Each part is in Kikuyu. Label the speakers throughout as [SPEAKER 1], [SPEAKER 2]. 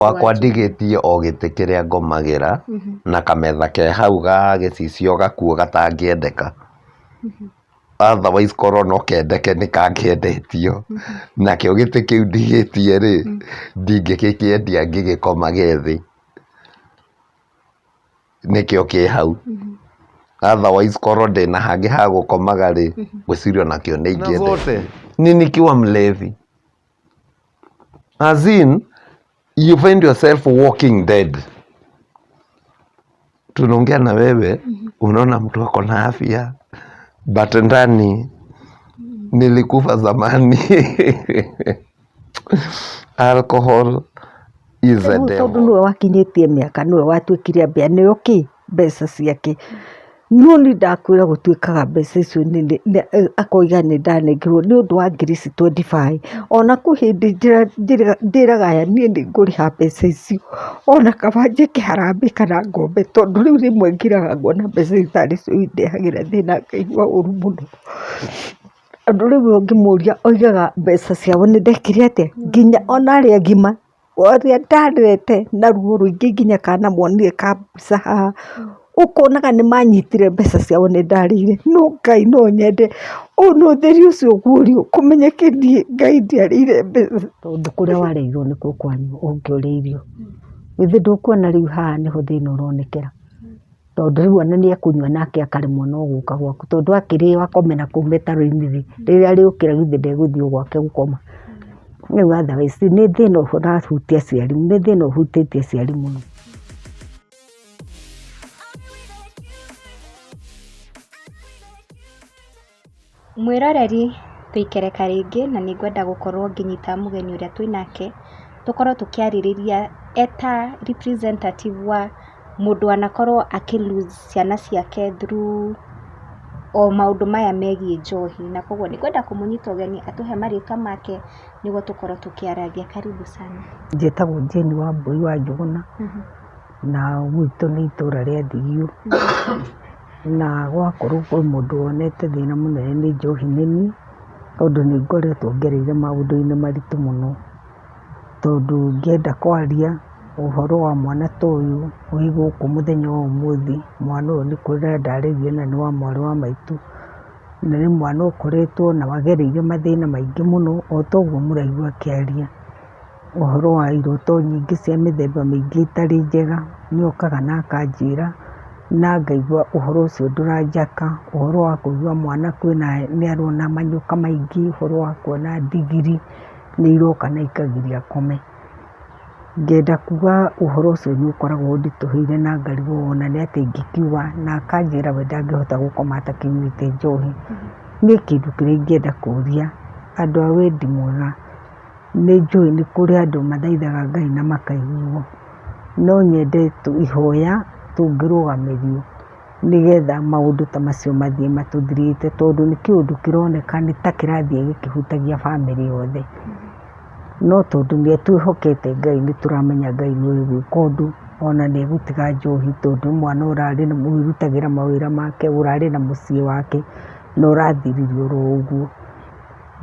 [SPEAKER 1] Gwakwa ndigĩtie o gĩtĩ kĩrĩa ngomagĩra na kametha ke hau ga gĩcicio gakuo gatangĩendeka. Otherwise korwo no kendeke nĩ kangĩendetio. Nakĩo gĩtĩ kĩu ndigĩtie rĩ, ndingĩgĩkĩendia ngĩgĩkomage thĩ. Nĩkĩo kĩ hau. Otherwise korwo ndĩna hangĩ ha gũkomaga rĩ, ngwĩciria onakĩo nĩ ingĩendetie. Ni nikiwa mlevi. As in, you find yourself walking dead. Tunaongea na wewe, unaona mtu ako na afya, but ndani nilikufa zamani. Alcohol is a
[SPEAKER 2] Rĩu tondũ
[SPEAKER 1] devil.
[SPEAKER 2] nĩwe wakinyĩtie mĩaka nĩwe watuĩkire ambia nĩo kĩ mbeca ciake. No niĩ ndakwĩra gũtuĩkaga mbeca icio akoiga nĩ ndanengerwo nĩ ũndũ wa ngiri ici 25. Ona kwĩ hĩndĩ njĩraga aya niĩ nĩ ngũrĩha mbeca icio ona kaba njĩke harambee kana ngombe tondũ rĩu rĩmwe ngiraga ngona mbeca ici tarĩ cio indehagĩra thĩna ngaigua ũru mũno. Tondũ rĩu ũngĩmũria oigaga mbeca ciao nĩ ndekire atĩa, nginya ona arĩa agima ũrĩa ndarerete na ruo rũingĩ nginya kana monire kambica haha, ũkonaga nĩ manyitire mbeca ciao nĩ ndarĩire, no Ngai no nyende ona ũtheri ũcio ũguũrio kũmenyeke niĩ Ngai ndiarĩire mbeca. Tondũ kũrĩa warerirwo nĩkuo kwanyu ũngĩũrĩirio, githĩ ndũkuona rĩu haha nĩho thĩna ũronekera. Tondũ rĩu ona nĩ ekũnyua nake akaremwo no gũka gwaku, tondũ akĩrĩo akome na kũu mĩtaro-inĩ rĩ, rĩrĩa arĩũkĩra githĩ ndegũthiĩ o gwake gũkoma. Rĩu otherwise nĩ thĩna ũrahutia aciari, nĩ thĩna ũhutĩtie aciari mũno.
[SPEAKER 3] Mwĩroreri tũikereka rĩngĩ na nĩ ngwenda gũkorwo ngĩnyita mũgeni ũrĩa twĩnake, tũkorwo tũkĩarĩrĩria eta representative wa mũndũ wanakorwo akĩ lose ciana ciake through o maũndũ maya megiĩ njohi, na koguo nĩ ngwenda kũmũnyita ũgeni atũhe marĩtwa make nĩguo tũkorwo tũkĩarangia. Karibu sana.
[SPEAKER 2] Njĩtagwo Jane Wambui wa Njũgũna, na gwitũ nĩ itũra rĩa Thigio. Na gwakorwo kwĩ mũndũ wonete thĩna mũnene nĩ njohi nĩ niĩ, tondũ nĩ ngoretwo ngereire maũndũ-inĩ maritũ mũno. Tondũ ngĩenda kwaria ũhoro wa mwana ta ũyũ wĩ gũkũ mũthenya wa ũmũthĩ, mwana ũyũ nĩ kũrĩra ndarĩrire na nĩ wa mwarĩ wa maitũ, na nĩ mwana ũkoretwo na agereire mathĩna maingĩ mũno o ta ũguo mũraigua akĩaria. Ũhoro wa iroto nyingĩ cia mĩthemba mĩingĩ itarĩ njega, nĩ okaga na akanjĩra, na ngaigua ũhoro ũcio ndũranjaka, ũhoro wa kũigua mwana kwĩna nĩ arona manyoka maingĩ, ũhoro wa kuona ndigiri nĩ iroka na ikagiria akome. Ngenda kuga ũhoro ũcio nĩ ũkoragwo ũnditũhĩire na ngarigwo ona nĩ atĩa ingĩkiuga, na akanjĩra we ndangĩhota gũkoma atakĩnyuĩte njohi. Niĩ kĩndũ kĩrĩa ingĩenda kũria andũ a wendi mwega, nĩ njũĩ nĩ kũrĩ andũ mathaithaga Ngai na makaiguo, no nyende ihoya tũngĩrũgamĩrio nĩgetha maũndũ ta macio mathiĩ matũthirĩte, tondũ nĩ kĩũndũ kĩroneka nĩ ta kĩrathiĩ gĩkĩhutagia bamĩrĩ yothe. No tondũ nĩ twĩhokete Ngai nĩ tũramenya Ngai nĩ oĩ gwĩka ũndũ, ona nĩ egũtiga njohi tondũ nĩ mwana ũrarĩ na wĩrutagĩra mawĩra make, ũrarĩ na mũciĩ wake, na ũrathirire oro ũguo.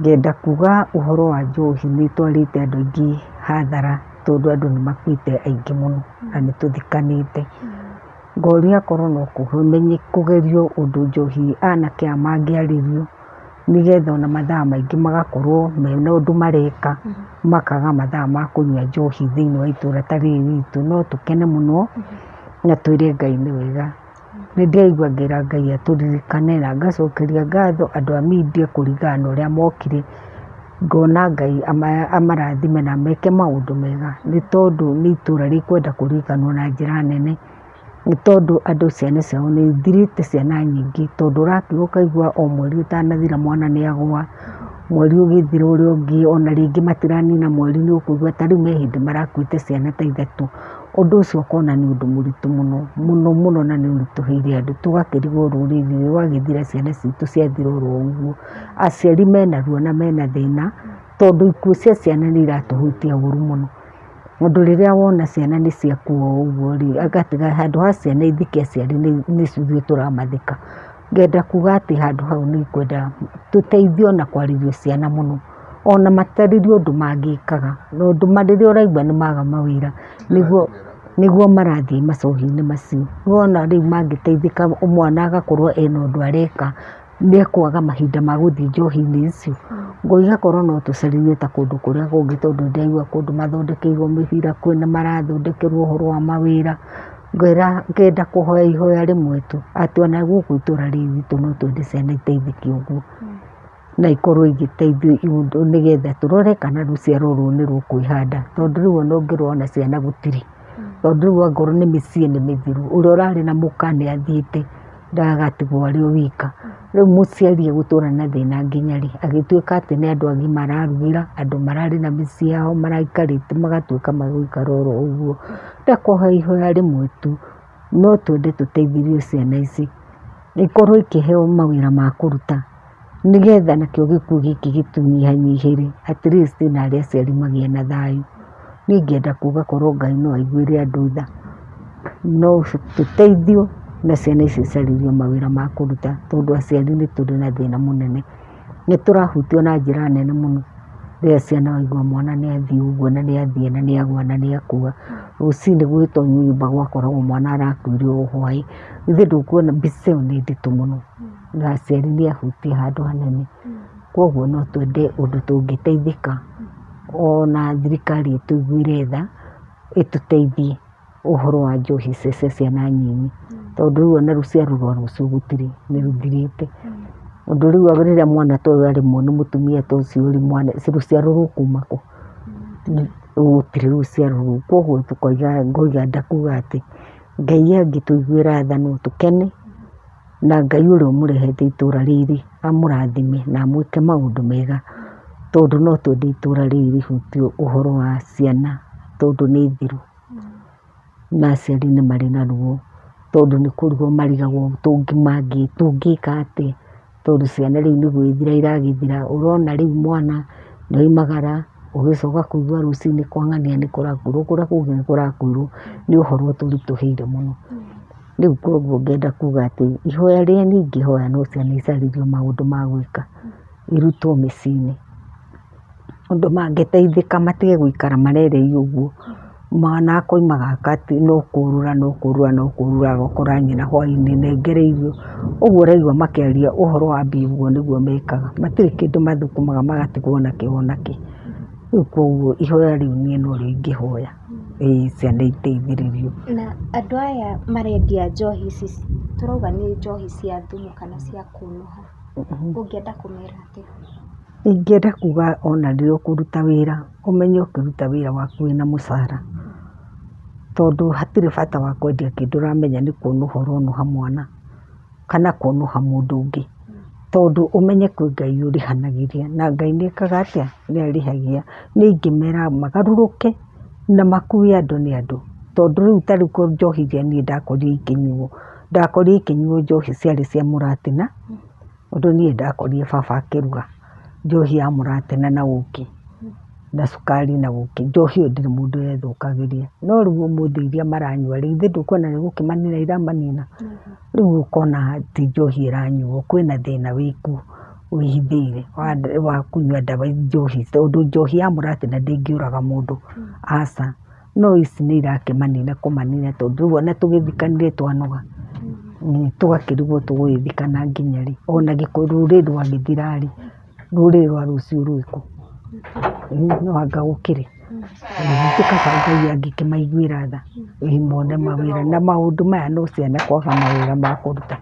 [SPEAKER 2] Ngenda kuga ũhoro wa njohi nĩ ĩtwarĩte andũ aingĩ hathara tondũ andũ nĩ makuĩte aingĩ mũno na nĩ tũthikanĩte. Ngoria korwo no kũgerio ũndũ njohi anake aya mangĩarĩrio nĩgetha ona mathaa maingĩ magakorwo mena ũndũ mareka, makaga mathaa ma kũnyua njohi thĩinĩ wa itũra ta rĩrĩ ritũ. No tũkene mũno na twĩre Ngai nĩ wega. Nĩ ndĩraigua ngĩra Ngai atũririkane na ngacokeria ngatho andũ a media kũringana na ũrĩa mokire, ngona Ngai amarathime na meke maũndũ mega, nĩ tondũ nĩ itũra rĩkwenda kũririkanwo na njĩra nene, nĩ tondũ andũ ciana ciao nĩ ithirĩte ciana nyingĩ, tondũ ũrakiuga ũkaigua o mweri ũtanathira mwana nĩ agũa, mweri ũgĩthira ũrĩa ũngĩ ona rĩngĩ matiranina mweri nĩ ũkũigua ta rĩu me hĩndĩ marakuĩte ciana ta ithatũ. Ũndũ ũcio ũkona nĩ ũndũ mũritũ mũno mũno mũno na nĩ ũritũhĩire andũ, tũgakĩrigwo rũrĩrĩ rwagĩthira ciana citũ ciathira oro ũguo. Aciari mena ruo na mena thĩna, tondũ ikuũ cia ciana nĩ iratũhutia ũru mũno. Tondũ rĩrĩa wona ciana nĩ ciakua ũguo rĩ, agatiga handũ ha ciana ithike aciari nĩ ithuĩ tũramathika. Ngenda kuga atĩ handũ hau nĩ ngwenda tũteithio na kwarĩrio ciana mũno. Ona matarĩrio ũndũ mangĩkaga, tondũ rĩrĩa ũraigua nĩ maga mawĩra, nĩguo marathiĩ macohi-inĩ macio. Wona rĩu mangĩteithĩka mwana agakorwo ena ũndũ areka, nĩ ekwaga mahinda ma gũthiĩ njohi-inĩ icio. Ngoiga korwo no tũcarĩrio ta kũndũ kũrĩa kũngĩ tondũ ndĩraigua kũndũ mathondekeirwo mĩbira, kwĩna marathondekerwo ũhoro wa mawĩra. Ngera ngenda kũhoya ihoya rĩmwe tu, atĩ ona gũkũ itũra rĩrĩ ritũ no twende ciana iteithĩke ũguo. Na ikorwo igĩteithio nĩgetha tũrore kana rũciaro rũrũ nĩ rũkwĩhanda. Tondũ rĩu ona ũngĩrora ona ciana gũtirĩ. Tondũ rĩu angorwo nĩ mĩciĩ nĩ mĩthiru, ũrĩa ũrarĩ na mũka nĩ athiĩte, ndagatigwo arĩ o wika. Rĩu mũciari egũtũra na thĩna nginya rĩ, agĩtuĩka atĩ nĩ andũ agima ararugĩra, andũ mararĩ na mĩciĩ yao maraikarĩte magatuĩka magũikara oro ũguo. Ndakũhoya ihoya rĩmwe tu, no twende tũteithĩrĩrio ciana ici, ikorwo ikĩheo mawĩra ma kũruta, nĩgetha nakĩo gĩkuũ gĩkĩ gĩtũnyihanyihĩre, at least na arĩa aciari magĩe na thayũ. Niĩ ingĩenda kuga korwo Ngai no aiguĩre andũ tha, no tũteithio na ciana ici icarĩrio mawĩra ma kũruta, tondũ aciari nĩ tũrĩ na thĩna mũnene. Nĩ tũrahutio na njĩra nene mũno rĩrĩa ciana waigua mwana nĩ athiĩ ũguo na nĩ athiĩ na nĩ agwa na nĩ akua. Rũcinĩ gũgĩtonyio nyũmba gwakoragwo mwana arakuire o hwaĩ. Githĩ ndũkuona mbica ĩyo nĩ nditũ mũno, na aciari nĩ ahutie handũ hanene. Koguo no twende ũndũ tũngĩteithĩka, ona thirikari ĩtũiguĩre tha, ĩtũteithie ũhoro wa njohi ici cia ciana nyinyi. Tondũ rĩu ona rũciaro rwa rũciũ gũtirĩ, nĩ rũthirĩte. Ũndũ rĩu rĩrĩa mwana ta ũyũ aremwo nĩ mũtumia ta ũcio rĩ, mwana rũciaro rũkuma kũ? Gũtirĩ rũciaro rũu. Koguo tũkoiga ngoiga ndakuga atĩ Ngai angĩtũiguĩra tha no tũkene, na Ngai ũrĩa ũmũrehete itũra rĩrĩ amũrathime na amwĩke maũndũ mega, tondũ no twende itũra rĩrĩ rĩhutio ũhoro wa ciana, tondũ nĩ thiru. Na aciari nĩ marĩ na ruo, tondũ nĩ kũrigwo marigagwo tũngĩka atĩa, tondũ ciana rĩu nĩ gwĩthira iragĩthira. Ũrona rĩu mwana nĩ oimagara, ũgĩcoka kũigua rũcinĩ kwa ng'ania nĩ kũrakuirwo, kũrĩa kũngĩ nĩ kũrakuirwo, nĩ ũhoro ũtũritũhĩire mũno. Rĩu koguo ngenda kuga atĩ ihoya rĩrĩa niĩ ingĩhoya no ciana icarĩrio maũndũ ma gwĩka, irutwo mĩciĩ-inĩ. Ũndũ mangĩteithĩka matige gũikara marereirio ũguo. Mwana akoima gaka atĩ no kũrũra no kũrũra no kũrũra agakora nyina hwainĩ nengere irio. Ũguo ũraigua makĩaria ũhoro wa mbia ũguo nĩguo mekaga. Matirĩ kĩndũ mathũkũmaga magatigwo nakĩ o nakĩ. Rĩu koguo ihoya rĩu niĩ norĩo ingĩhoya, ĩĩ ciana iteithĩrĩrio.
[SPEAKER 3] Na andũ aya marendia njohi ici tũrauga nĩ njohi cia thumu kana cia kũnũha, ũngĩenda kũmera atĩa?
[SPEAKER 2] Ingĩenda kuga ona rĩrĩa ũkũruta wĩra, ũmenye ũkĩruta wĩra waku wĩna mũcara. Tondũ hatirĩ bata wa kwendia kĩndũ ũramenya nĩ kũnũha ũronũha mwana, kana kũnũha mũndũ ũngĩ. Tondũ ũmenye kwĩ Ngai ũrĩhanagĩria, na Ngai nĩ ekaga atĩa? Nĩ arĩhagia. Niĩ ingĩmera magarũrũke na makue andũ nĩ andũ. Tondũ rĩu ta rĩu njohi iria niĩ ndakorire ikĩnyuo, ndakorire ikĩnyuo njohi ciarĩ cia mũratina, ũndũ niĩ ndakorire baba akĩruga njohi ya mũratina na ũkĩ, na cukari na ũkĩ. Njohi ĩyo ndĩrĩ mũndũ yethũkagĩria. No rĩu ũmũthĩ iria maranyua rĩ, githĩ ndũkuona nĩ gũkĩmanina iramanina? Rĩu ũkona ti njohi ĩranyuo, kwĩna thĩna wĩkuo wĩhithĩire wa kũnyua ndawa njohi, tondũ njohi ya mũratina ndĩngĩũraga mũndũ, aca. No ici nĩ irakĩmanina kũmanina tondũ rĩu ona tũgĩthikanire twanoga. Tũgakĩrigwo tũgũgĩthikana nginya rĩ, ona rũrĩrĩ rwagĩthira rĩ, rũrĩrĩ rwa rũciũ rwĩkũ? No anga gũkĩrĩ. Nĩ kaba Ngai angĩkĩmaiguĩra tha, mone mawĩra na maũndũ maya no ciana kwaga mawĩra ma kũruta.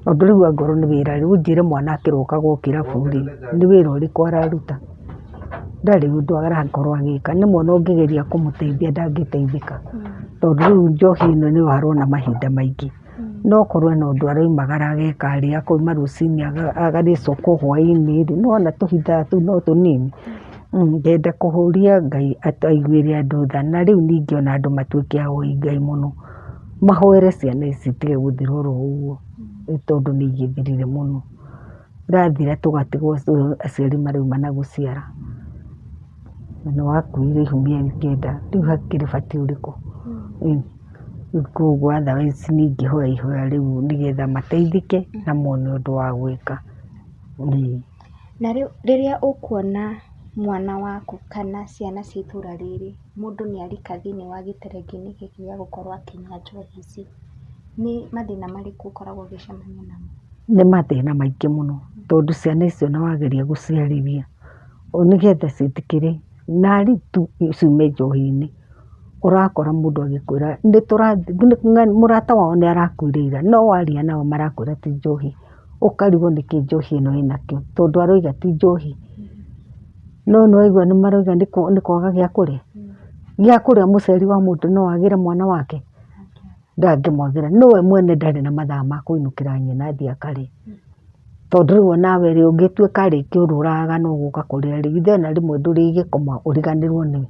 [SPEAKER 2] Tondũ rĩu angorwo nĩ wĩra rĩ, ũnjĩre mwana akĩroka kĩrabu rĩ, nĩ wĩra ũrĩkũ araruta? Ndarĩ ũndũ arakorwo agĩka. Nĩ mwana ũngĩgeria kũmũteithia ndangĩteithĩka. Tondũ rĩu njohi ĩno nĩyo arona mahinda maingĩ. No korwo ena ũndũ aroimagara ageka rĩ, akoima rũcinĩ agagĩcoka o hwainĩ rĩ, nĩwona tũhinda tũu no tũnini. Ngenda kũhũria Ngai aiguĩre andũ tha, na rĩu ningĩ ona andũ matuĩke ahoi Ngai mũno. Mahoere ciana ici itige gũthira oro ũguo, tondũ nĩ igĩthirire mũno. Irathira tũgatigwo aciari marauma na gũciara. Na nĩ wakuire ihu mĩeri kenda, rĩu hakĩrĩ bata ũrĩkũ? Koguo otherwise niĩ ingĩhoya ihoya rĩu nĩgetha mateithĩke na mone ũndũ wa gwĩka.
[SPEAKER 3] Na rĩu rĩrĩa ũkuona mwana waku kana ciana cia itũra rĩrĩ, mũndũ nĩ arika thĩiniĩ wa gĩterengeinĩ gĩkĩ gĩa gũkorwo akĩnyua njohi ici, nĩ mathĩna marĩkũ ũkoragwo ũgĩcemania namo?
[SPEAKER 2] Nĩ mathĩna maingĩ mũno, tondũ ciana icio ona wageria gũciarĩria, nĩgetha ciĩtĩkĩre narĩ tu ciume njohi-inĩ, ũrakora mũndũ agĩkwĩra mũrata wao nĩ arakuire ira, no waria nao marakwĩra ti njohi, ũkarigwo nĩkĩ njohi ĩno ĩnakĩo, tondũ aroiga ti njohi. No nĩ waigua nĩ marauga nĩ kwaga gĩa kũrĩa. Gĩa kũrĩa mũciari wa mũndũ no agĩre mwana wake? Ndangĩmwagĩra. No we mwene ndarĩ na mathaa ma kũinũkĩra nyina athiĩ akarĩe. Tondũ rĩu onawe rĩ, ũngĩtuĩka rĩngĩ ũrũraga no gũka kũrĩa rĩ, githĩ ona rĩmwe ndũrĩgĩkoma ũriganĩrwo nĩwe.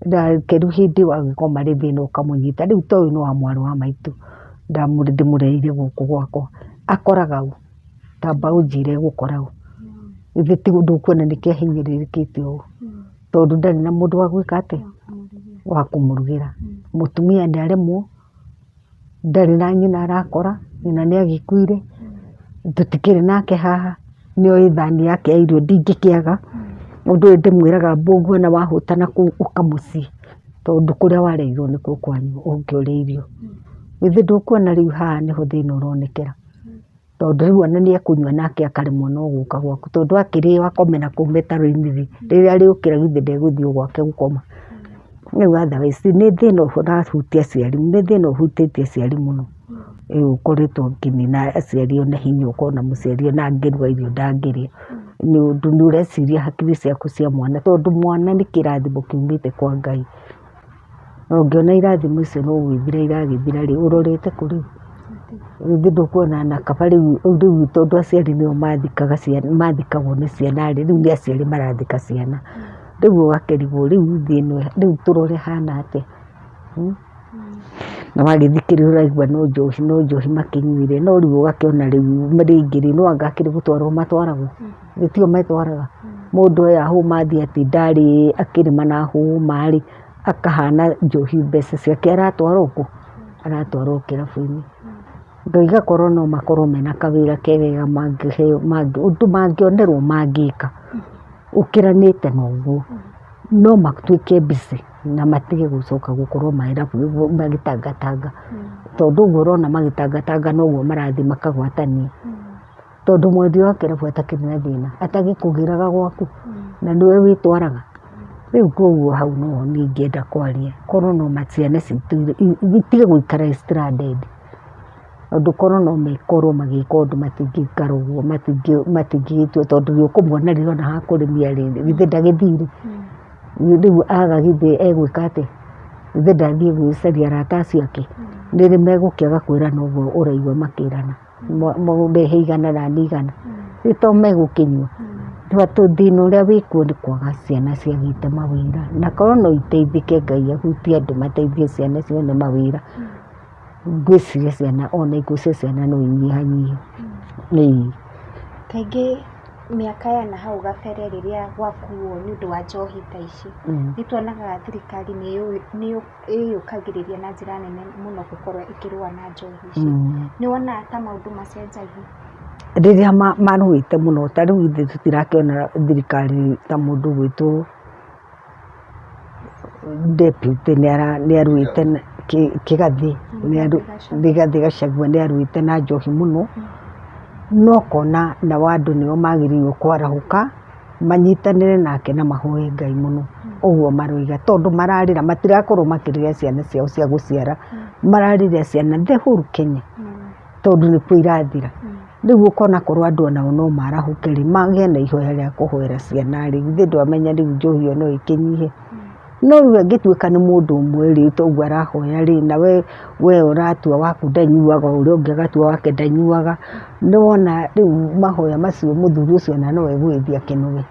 [SPEAKER 2] Nake rĩu hĩndĩ ĩyo agĩkoma rĩ thĩna ũkamũnyita. Rĩu ta ũyũ nĩ wa mwarĩ wa maitũ, ndĩmũreheire gũkũ gwakwa. Akoraga ũ? Tamba ũnjĩre egũkora ũ? Githĩ ti ũndũ ũkuona nĩkĩo ahinyĩrĩrĩkĩte ũũ? Tondũ ndarĩ na mũndũ wa gwĩka atĩa? Wa kũmũrugĩra. Mũtumia nĩ aremwo, ndarĩ na nyina arakora, nyina nĩ agĩkuire, tũtikĩrĩ nake haha, nĩoĩ thani yake ya irio ndingĩkĩaga. Ũndũ ũyũ ndĩmwĩraga ũguo na wahũta nakũu ũka mũciĩ, tondũ kũrĩa warerirwo nĩkuo kwanyu ũke ũrĩe irio. Githĩ ndũkuona rĩu haha nĩho thĩna ũronekera? Tondũ rĩu ona nĩ ekũnyua nake akaremwo no gũka gwaku, tondũ akĩrĩo akome na kũu mĩtaro-inĩ rĩ, rĩrĩa arĩũkĩra githĩ ndegũthiĩ o gwake gũkoma. Rĩu otherwise nĩ thĩna ũrahutia aciari, nĩ thĩna ũhutĩtie aciari mũno, ũkoretwo ũkĩnina aciari ona hinya ũkona mũciari ona angĩruga irio ndangĩrĩa, nĩ ũndũ nĩ ũreciria hakiri ciaku cia mwana, tondũ mwana nĩ kĩrathimo kiumĩte kwa Ngai. Na ũngĩona irathimo icio no gwĩthira iragĩthira rĩ, ũrorete kũ rĩu? Githĩ ndũkuona na kaba rĩu rĩu tondũ aciari nĩo mathikaga ciana, mathikagwo nĩ ciana rĩ, rĩu nĩ aciari marathika ciana. Rĩu ũgakĩrigwo rĩu thĩ ĩno rĩu tũrore hana atĩa? Na wagĩthikĩrĩria ũraigua no njohi no njohi makĩnyuire, no rĩu ũgakĩona rĩu rĩngĩ rĩ, no anga akĩrĩ gũtwarwo matwaragwo? Githĩ tio metwaraga? Mũndũ oya hũma athiĩ atinda arĩ akĩrĩma na hũma rĩ, akahana njohi mbeca ciake aratwara o kũ? Aratwara o kĩrabu-inĩ. Ndoiga korwo no makorwo mena kawĩra kegega mangĩheo ũndũ mangĩonerwo mangĩka, ũkĩranĩte na ũguo, no matuĩke busy na matige gũcoka gũkorwo magĩtangatanga. Tondũ ũguo ũrona magĩtangatanga noguo marathiĩ makagwatania. Tondũ mwendia wa kĩrabu atakĩrĩ na thĩna, atagĩkũgĩraga gwaku na nĩwe wĩtwaraga. Rĩu koguo hau noho niĩ ingĩenda kwaria, korwo no ciana citũ itige gũikara stranded. Tondũ korwo no makorwo magĩka ũndũ matingĩikara ũguo, matingĩgĩtua tondũ nĩ ũkũmuona rĩrĩa ona hakũrĩmia rĩ, githĩ ndagĩthire? Rĩu aga githĩ egwĩka atĩa? Githĩ ndathiĩ gwĩcaria arata acio ake? Nĩrĩ megũkĩaga kwĩrana ũguo ũraigua makĩrana? Rehe igana na niĩ igana, nĩ to megũkĩnyua? Thĩna ũrĩa wĩkuo nĩ kwaga ciana ciagĩte mawĩra, na korwo no iteithĩke Ngai ahutie andũ mateithie ciana cione mawĩra, ngwĩciria ciana ona ikuũ cia ciana no inyihanyihe. Ĩĩ.
[SPEAKER 3] Kaingĩ mĩaka ya nahau gabere rĩrĩa gwakuo nĩ ũndũ wa njohi ta ici, nĩ tuonaga thirikari nĩ ĩyũkagĩrĩria na njĩra nene mũno gũkorwo ĩkĩrũa na njohi ici. Nĩ wonaga ta maũndũ macenjagia?
[SPEAKER 2] Rĩrĩa marũĩte mũno, ta rĩu ithuĩ tũtirakĩona thirikari ta mũndũ ũgwĩtwo deputy nĩ arũĩte Kĩgathĩ, Rigathĩ Gachagua nĩ arũĩte na njohi mũno, no ũkona nao andũ nĩo magĩrĩirwo kwarahũka, manyitanĩre nake na mahoe Ngai mũno, ũguo maroiga, tondũ mararĩra, matirakorwo makĩrĩra ciana ciao cia gũciara, mararĩrĩra ciana the whole Kenya, tondũ nĩkuo irathira. Rĩu ũkona korwo andũ onao no marahũke rĩ, magĩe na ihoya rĩa kũhoera ciana rĩ, githĩ ndwamenya rĩu njohi ĩyo no ĩkĩnyihe. No rĩu angĩtuĩka nĩ mũndũ ũmwe rĩ, toguo arahoya rĩ, na we we ũratua waku ndanyuaga, ũrĩa ũngĩ agatua wake ndanyuaga, nĩ wona rĩu mahoya macio mũthuri ũcio ona no egũgĩthiĩ akĩnoge.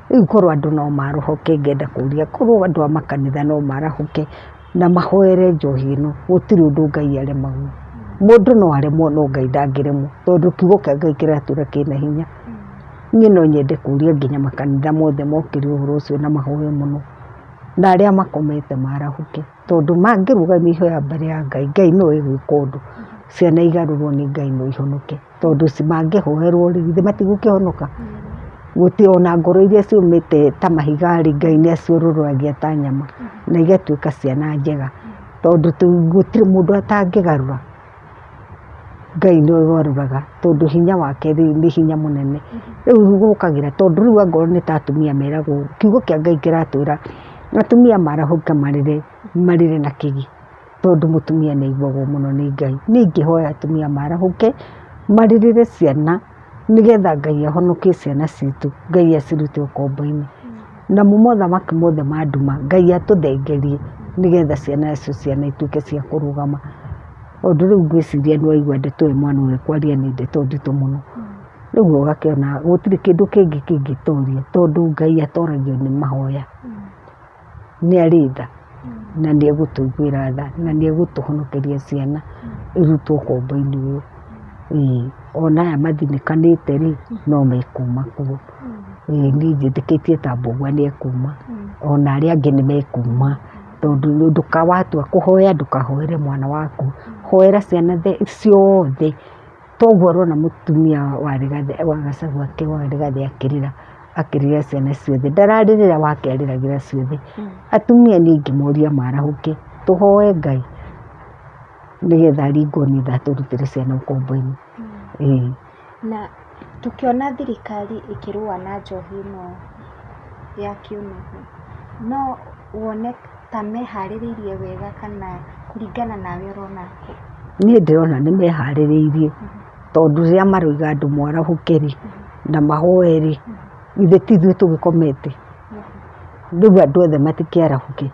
[SPEAKER 2] Rĩu korwo andũ no marahũke ngenda kũria, korwo andũ a makanitha no marahũke na mahoere njohi ĩno, gũtirĩ ũndũ Ngai aremagwo. Mũndũ no aremwo no Ngai ndangĩremwo, tondũ kiugo kĩa Ngai kĩratũra kĩna hinya. Niĩ no nyende kũria nginya makanitha mothe mokĩrĩre ũhoro ũcio na mahoe mũno, na arĩa makomete marahũke, tondũ mangĩrũgamia ihoya mbere ya Ngai, Ngai no egwĩka ũndũ, ciana igarũrwo nĩ Ngai no ihonoke, tondũ mangĩhoerwo rĩ, githĩ matigũkĩhonoka? Gũtirĩ ona ngoro iria ciũmĩte ta mahiga rĩ, Ngai nĩ aciũrũragia ta nyama na igatuĩka ciana njega, tondũ gũtirĩ mũndũ atangĩgarũra. Ngai nĩ ũgarũraga tondũ hinya wake nĩ hinya mũnene. Rĩu gũkagĩra tondũ rĩu angorwo nĩ ta atumia meragwo, kiugo kĩa Ngai kĩratwĩra atumia marahũke marĩre, marĩre na kĩgi, tondũ mũtumia nĩ aiguagwo mũno nĩ Ngai. Niĩ ingĩhoya atumia marahũke marĩrĩre ciana nĩgetha Ngai ahonokie ciana citũ, Ngai acirute ũkombo-inĩ. Namo mothamaki mothe ma nduma Ngai atũthengerie nĩgetha ciana icio ciana ituĩke cia kũrũgama. Tondũ rĩu ngwĩciria nĩ waigua ndeto ĩyo mwana ũyũ ekwaria nĩ ndeto nditũ mũno. Rĩu ũgakĩona gũtirĩ kĩndũ kĩngĩ kĩngĩtoria tondũ Ngai atoragio nĩ mahoya. Nĩ arĩ tha na nĩ egũtũiguĩra tha na nĩ egũtũhonokeria ciana irutwo ũkombo-inĩ ũyũ. Ĩĩ ona aya mathinĩkanĩte rĩ, no mekuma kuo. Ĩĩ niĩ njĩtĩkĩtie ta Mbũgua nĩ ekuma, ona arĩa angĩ nĩ mekuma, tondũ watua kũhoya ndũkahoere mwana waku, hoera ciana ciothe. Toguo ũrona mũtumia wa Rigathĩ wa Gachagua wa Rigathĩ akĩrĩra, akĩrĩrĩra ciana ciothe, ndararĩrĩra wake arĩragĩra ciothe. Atumia niĩ ingĩmoria marahũke, tũhoe Ngai nĩgetha aringwo nĩ tha atũrutĩre ciana ũkombo-inĩ, ĩĩ.
[SPEAKER 3] Na tũkĩona thirikari ĩkĩrũa na njohi ĩno ya kĩũnũhu, no wone ta meharĩrĩirie wega kana kũringana nawe ũrona atĩa?
[SPEAKER 2] Niĩ ndĩrona nĩ meharĩrĩirie, tondũ rĩrĩa maroiga andũ mwarahũke rĩ, na mahoe rĩ, githĩ ti ithuĩ tũgĩkomete? Rĩu andũ othe matikĩarahũke,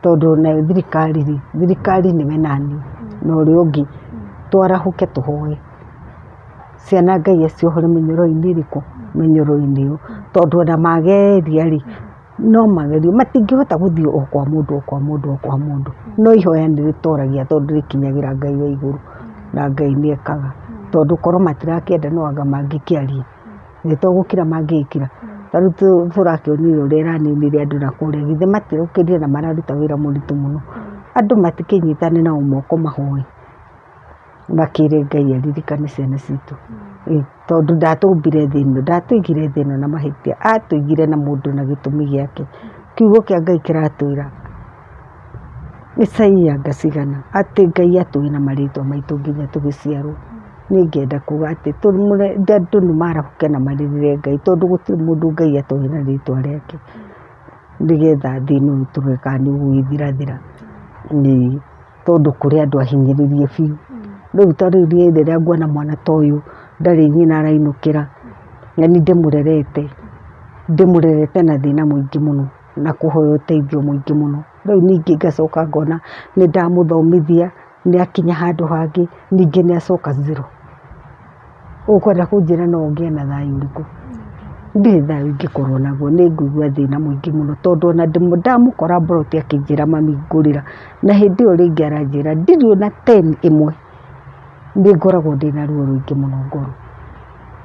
[SPEAKER 2] tondũ onayo thirikari rĩ, thirikari nĩwe naniĩ na ũrĩa ũngĩ, twarahũke tũhoe. Ciana Ngai aciohore mĩnyoro-inĩ ĩrĩkũ? Mĩnyoro-inĩ ĩyo, tondũ ona mageria rĩ, no magerie, matingĩhota gũthiĩ o kwa mũndũ o kwa mũndũ o kwa mũndũ, no ihoya nĩ rĩtoragia tondũ rĩkinyagĩra Ngai wa igũrũ, na Ngai nĩ ekaga, tondũ korwo matirakĩenda no anga mangĩkĩaria, nĩ to gũkira mangĩgĩkira, ta rĩu tũrakĩonire ũrĩa ĩraninire andũ na kũrĩa, githĩ matirokĩrire na mararuta wĩra mũritũ mũno, andũ matikĩnyitane nao moko mahoe. Makĩre Ngai aririkane ciana citũ, tondũ ndatũmbire thĩ ĩno, ndatũigire thĩ ĩno na mahĩtia, atũigire na mũndũ na gĩtũmi gĩake. Kiugo kĩa Ngai kĩratwĩra Isaia anga cigana, atĩ Ngai atũĩ na marĩtwa maitũ nginya tũgĩciarwo. Niĩ ngenda kuga atĩ andũ nĩ marahũke na marĩrĩre Ngai tondũ gũtirĩ mũndũ Ngai atoĩ na rĩtwa rĩake, nĩgetha thĩna ũyũ tũrore kana nĩ ũgũgĩthirathira. Ĩĩ. Tondũ kũrĩ andũ ahinyĩrĩrie biũ. Rĩu ta rĩu niĩ rĩrĩa nguona mwana ta ũyũ ndarĩ nyina arainũkĩra, na niĩ ndĩmũrerete, ndĩmũrerete na thĩna mũingĩ mũno na kũhoya ũteithio mũingĩ mũno. Rĩu ningĩ ngacoka ngona nĩ ndamũthomithia, nĩ akinya handũ hangĩ, ningĩ nĩ acoka zero. Ũkwenda kũnjĩra no ngĩe na thayũ ũrĩkũ? Ndirĩ thayũ ingĩkorwo naguo, nĩ ngũigua thĩna mũingĩ mũno tondũ ona ndamũkora mburoti akĩnjĩra mami ngũrĩra, na hĩndĩ ĩyo rĩngĩ aranjĩra ndirĩ ona ten ĩmwe, nĩ ngoragwo ndĩna ruo rũingĩ mũno ngoro.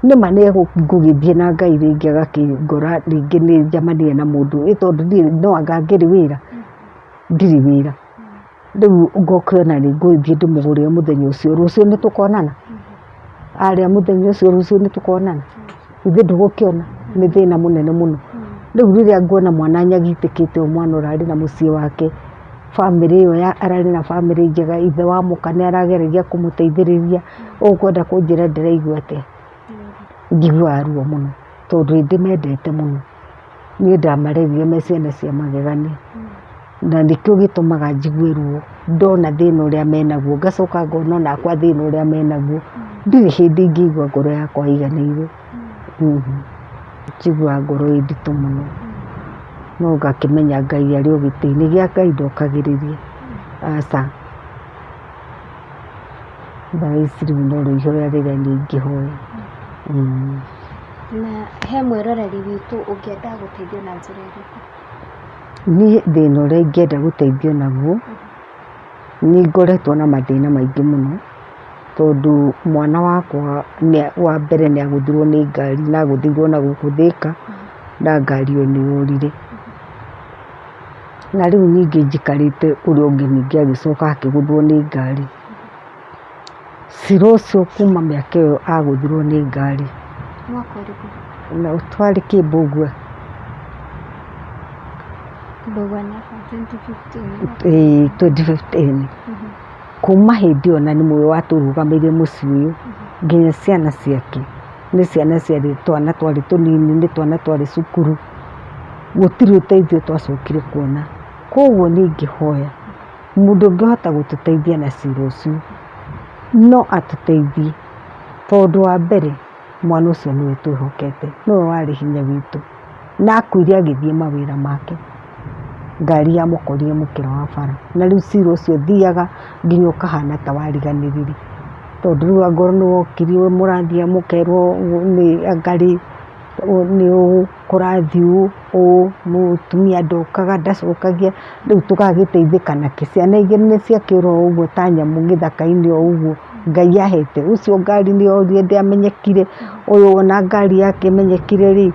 [SPEAKER 2] Nĩma nĩ ngũgĩthiĩ na Ngai rĩngĩ agakĩngora rĩngĩ nĩ njemanie na mũndũ, ĩ tondũ niĩ no anga ngĩrĩ wĩra? Ndirĩ wĩra. Rĩu ngũkĩona rĩ, ngũgĩthiĩ ndĩmũgũrĩre mũthenya ũcio, rũciũ nĩ tũkonana? Arĩa mũthenya ũcio rũciũ nĩ tũkonana? Githĩ ndũgũkĩona nĩ thĩna mũnene mũno. Rĩu rĩrĩa nguona mwana anyagitĩkĩte ũũ mwana ũrarĩ na mũciĩ wake, bamĩrĩ ĩyo ararĩ na bamĩrĩ njega, ithe wa mũka nĩ arageragia kũmũteithĩrĩria, ũkwenda kũnjĩra ndĩraigua atĩa? Njiguaga ruo mũno tondũ nĩ ndĩmendete mũno. Niĩ ndamarerire me ciana cia magegania, na nĩkĩo gĩtũmaga njigue ruo ndona thĩna ũrĩa menaguo, ngacoka ngona onakwa thĩna ũrĩa menaguo, ndirĩ hĩndĩ ingĩigua ngoro yakwa ĩiganĩire. Njiguaga ngoro ĩ nditũ mũno, no ngakĩmenya Ngai arĩ o gĩtĩ-inĩ gĩa Ngai ndokagĩrĩria, aca. Thaa ici rĩu norĩo ihoya rĩrĩa niĩ ingĩhoya.
[SPEAKER 3] Na he mwĩroreri witũ ũngĩenda gũteithio na njĩra ĩrĩkũ?
[SPEAKER 2] Niĩ thĩna ũrĩa ingĩenda gũteithio naguo, nĩ ngoretwo na mathĩna maingĩ mũno, tondũ mwana wakwa wa mbere nĩ agũthirwo nĩ ngari na agũthirwo na gũkũ Thĩka, na ngari ĩyo nĩ yorire. Na rĩu ningĩ njikarĩte ũrĩa ũngĩ ningĩ agĩcoka akĩgũthwo nĩ ngari. Cira ũcio kuma mĩaka ĩyo agũthirwo nĩ ngari.
[SPEAKER 3] Mwaka ũrĩkũ?
[SPEAKER 2] Na twarĩ Kĩmbũgua.
[SPEAKER 3] Mbũgua nĩ 2015.
[SPEAKER 2] Ĩĩ 2015. Kuma hĩndĩ ĩyo na nĩ mũĩ watũrũgamĩire mũciĩ ũyũ nginya ciana ciake nĩ ciana ciarĩ twana twarĩ tũnini nĩ twana twarĩ cukuru gũtirĩ ũteithio twacokire kuona. Koguo niĩ ingĩhoya mũndũ ũngĩhota gũtũteithia na cira ũcio no atũteithie tondũ wa mbere mwana ũcio nĩwe twĩhokete nĩwe warĩ hinya witũ na akuire agĩthiĩ mawĩra make. Ngari yamũkorire mũkĩra wa bara na rĩu cira ũcio ũthiaga nginya ũkahana ta wariganĩrire tondũ rĩu angorwo nĩ wokiri mũrathiĩ mũkerwo nĩ anga rĩ nĩ ũũ kũrathiĩ ũũ ũũ mũtumia ndokaga ndacokagia rĩu tũgagĩteithĩka nakĩ? Ciana igĩrĩ nĩ ciakĩũra o ũguo ta nyamũ gĩthaka-inĩ o ũguo Ngai ahete ũcio ngari nĩ yorire ndĩamenyekire ũyũ ona ngari yake ĩmenyekire rĩ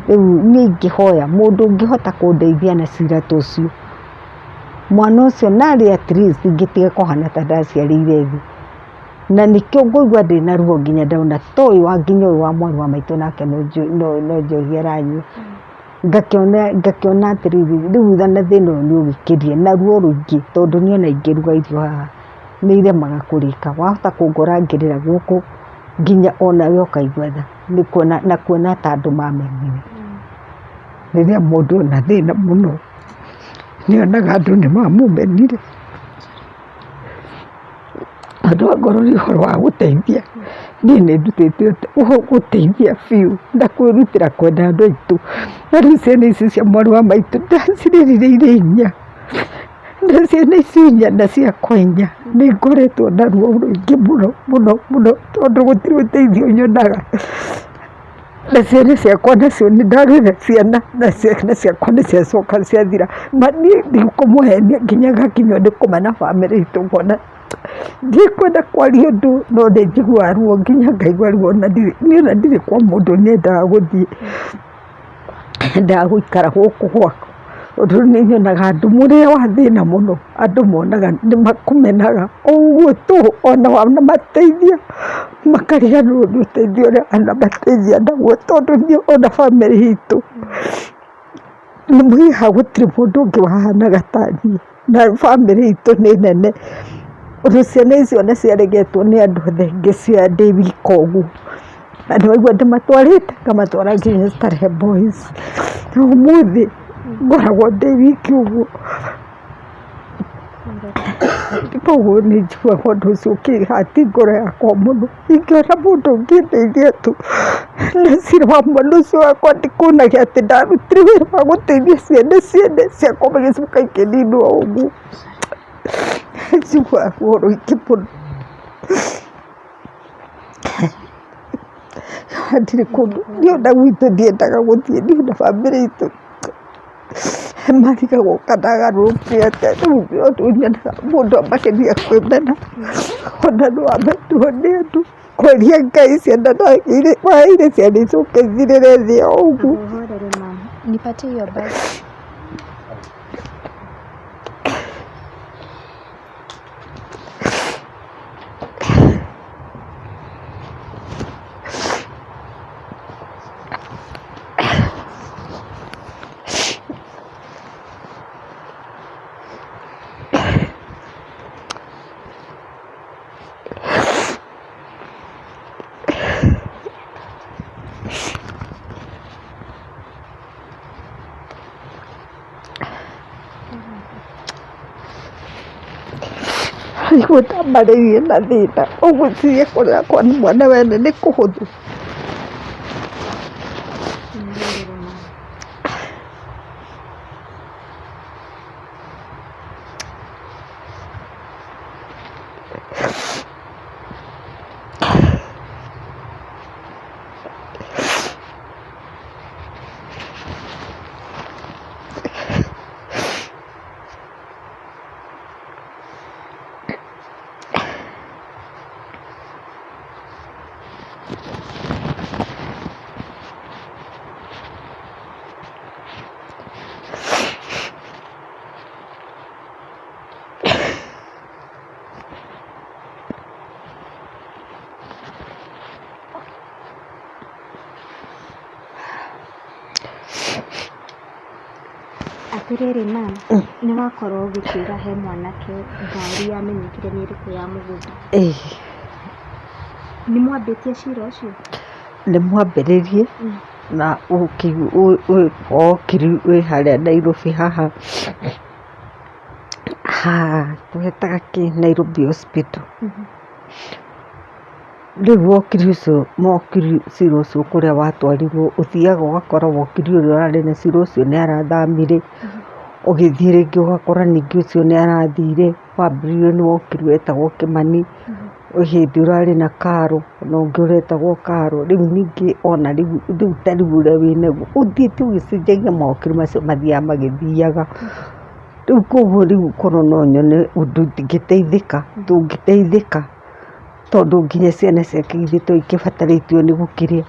[SPEAKER 2] rĩu niĩ ingĩhoya mũndũ ũngĩhota kũndeithia na cira ta ũcio mwana ũcio narĩ at least ngĩtige kũhana ta ndaciarĩire thĩ na nĩkĩo ngũigua ndĩna ruo nginya ndona ta ũyũ wa nginya ũyũ wa mwarĩ wa maitũ nake no njohi aranyua ngakĩona ngakĩona atĩrĩrĩ rĩu na thĩna ũyũ nĩ ũgĩkĩria na ruo rũingĩ tondũ niĩ ona ingĩruga irio haha nĩ iremaga kũrĩka wahota kũngora ngĩrĩra gũkũ nginya onawe ũkaigua tha nĩ kuona na kuona ta andũ mamenire. Rĩrĩa mũndũ ena thĩna mũno nĩ onaga andũ nĩ mamũmenire. Andũ angorwo nĩ ũhoro wa gũteithia, niĩ nĩ ndutĩte gũteithia biũ na kwĩrutĩra kwenda andũ aitũ. Na rĩu ciana ici cia mwarĩ wa maitũ ndacirerire irĩ inya, na ciana ici inya na ciakwa inya, nĩ ngoretwo na ruo rũingĩ mũno mũno mũno tondũ gũtirĩ ũteithio nyonaga. Na ciana ciakwa nacio nĩ ndarera ciana na ciana ciakwa nĩ ciacoka ciathira. Ma niĩ ndikũmũhenia nginya ngakinywo nĩ kũmena bamĩrĩ itũ ngona ndikwenda kwaria ũndũ no nĩ njiguaga ruo nginya ngaigua ruo na ndirĩ niĩ ona ndirĩ kwa mũndũ nyendaga gũthiĩ. Nyendaga gũikara gũkũ gwakwa tondũ nĩ nyonaga andũ mũrĩ wa thĩna mũno andũ monaga nĩ makũmenaga o ũguo tũ ona wanamateithia makariganĩrwo nĩ ũteithio ũrĩa wanamateithia naguo tondũ niĩ ona bamĩrĩ itũ nĩ haha gũtirĩ mũndũ ũngĩ wahanaga ta niĩ na bamĩrĩ itũ nĩ nene ũndũ ciana icio ona ciaregetwo nĩ andũ othe ngĩcioya ndĩ wika ũguo na nĩ waigua ndĩmatwarĩte ngamatwara nginya Starehe Boys na ũmũthĩ ngoragwo ndĩ wiki ũguo. Koguo nĩ njiguaga ũndũ ũcio ũkĩhati ngoro yakwa mũno, ingĩona mũndũ ũngĩndeithia tu na cira wa mwana ũcio wakwa ndikuonaga atĩ ndarutire wĩra wa gũteithia ciana ciene ciakwa igĩcoka ikĩninwo ũguo, njiguaga ruo rũingĩ mũno. Hatirĩ kũndũ, niĩ ona gwitũ ndiendaga gũthiĩ niĩ ona bamĩrĩ itũ. Marigagwo kana agarũrũkire atĩa rĩu nĩ ũndũ nyonaga mũndũ ambagĩrĩria kwĩmena ona no amenwo nĩ andũ kũria Ngai ciana waheire ciana icoke ithirĩre thĩ o ũguo.
[SPEAKER 3] Uhorere mama. Nipatie hiyo bag.
[SPEAKER 2] Rĩu ndambarĩirie na thĩna ũgwĩciria kũrera kwa mwana wene nĩ kũhũthũ?
[SPEAKER 3] Atĩrĩrĩ ma'am, nĩ wakorwo ũgĩtwĩra he mwanake ngari yamenyekire nĩ ĩrĩkũ ya mũgũnda.
[SPEAKER 2] Ĩĩ.
[SPEAKER 3] Nĩ mwambĩtie cira ũcio?
[SPEAKER 2] Nĩ mwambĩrĩrie na wokiri wĩ harĩa Nairobi haha, haha tũhetaga kĩ Nairobi Hospital. Rĩu wokiri ũcio mokiri cira ũcio kũrĩa watwarirwo ũthiaga ũgakora wokiri ũrĩa ũrarĩ na cira ũcio nĩ arathamire, ũgĩthiĩ rĩngĩ ũgakora ningĩ ũcio nĩ arathire, wambĩrĩirio nĩ wokiri wetagwo Kĩmani, kwĩ hĩndĩ ũrarĩ na Karo na ũngĩ ũretagwo Karo, rĩu ningĩ ona rĩu rĩu ta rĩu ũrĩa wĩnaguo, ũthiĩte ũgĩcenjagia mawokiri macio mathiaga magĩthiaga. Rĩu koguo rĩu korwo no nyone ũndũ ingĩteithĩka, tũngĩteithĩka. Tondũ nginya ciana ciake githĩ to ikĩbatarĩtio nĩ gũkĩrĩa,